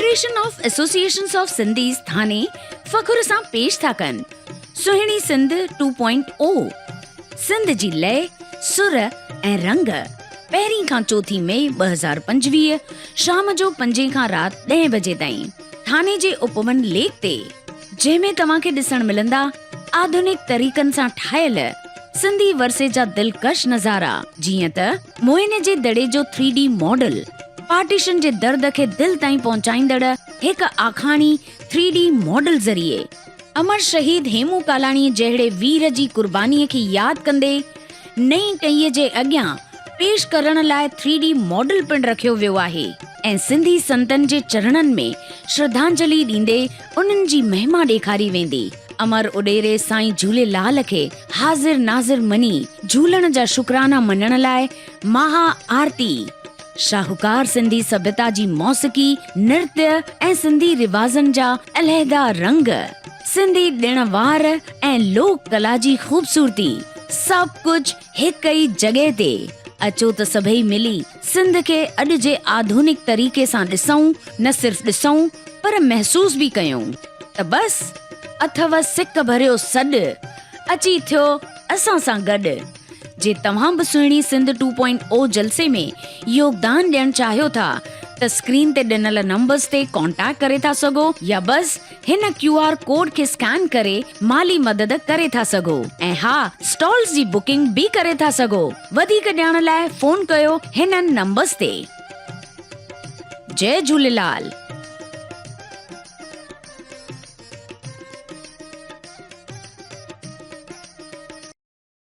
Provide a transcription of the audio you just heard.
Federation of associations of Sindhis Thane فخر سان پيش ٿا ڪن سهڻي سنڌ ٽو پوائنٽ او سنڌ جي لئه، سر ۽ رنگ پهرين کان چوٿين مئي 2025 شام جو پنجين کان رات ڏهين بجي تائين ٿاني جي اپون ليڪ تي جنهن ۾ توهان کي ڏسڻ ملندا آڌونڪ طريقن سان ٺاهيل سنڌي ورثي جا دلڪش نظارا جيئن ته موئن جي دڙي جو ٿري ڊي ماڊل، پارٽيشن جي درد کي دل تائين پهچائيندڙ هڪ آکاڻي ٿري ڊي ماڊل ذريعي امر شهيد هيمون ڪالاڻي جهڙي وير جي قرباني کي ياد ڪندي نئين ٽهي جي اڳيان پيش ڪرڻ لاء ٿري ڊي ماڊل پڻ رکيو ويو آهي ۽ سنڌي سنتن جي چرڻن ۾ شرڌانجلي ڏيندي انهن جي مهما ڏيکاري ويندي. امر اڏيري سائين جهوليلال کي حاضر ناظر مڃي جهولڻ جا شڪرانا مڃڻ لاء مها آرتي، شاهوڪار سنڌي سڀيتا جي موسيقي، نرتيه ۽ سنڌي رواجن جا علحدا رنگ، سنڌي ڏڻ وار ۽ لوڪ ڪلا جي خوبصورتي سڀ ڪجهه هڪ ئي جڳهه تي. اچو ته سڀئي ملي سنڌ کي اڄ جي آڌونڪ طريقي سان ڏسون، نه صرف ڏسون پر محسوس به ڪيون ته بس اٿئو سڪ ڀريو سڏ، اچي ٿيو اسان سان گڏ. جي توهان به سهڻي سنڌ ٽو پوائنٽ او جلسي ۾ يوگدان ڏيڻ چاهيو ٿا ته اسڪرين تي ڏنل نمبرز تي ڪانٽيڪٽ ڪري ٿا سگهو يا بس هن ڪيو آر ڪوڊ کي اسڪين ڪري مالي مدد ڪري ٿا سگهو ۽ ها اسٽالز جي بڪنگ به ڪري ٿا سگهو وڌيڪ ڄاڻ لاء فون ڪيو هنن نمبرز تي جئي جهوليلال.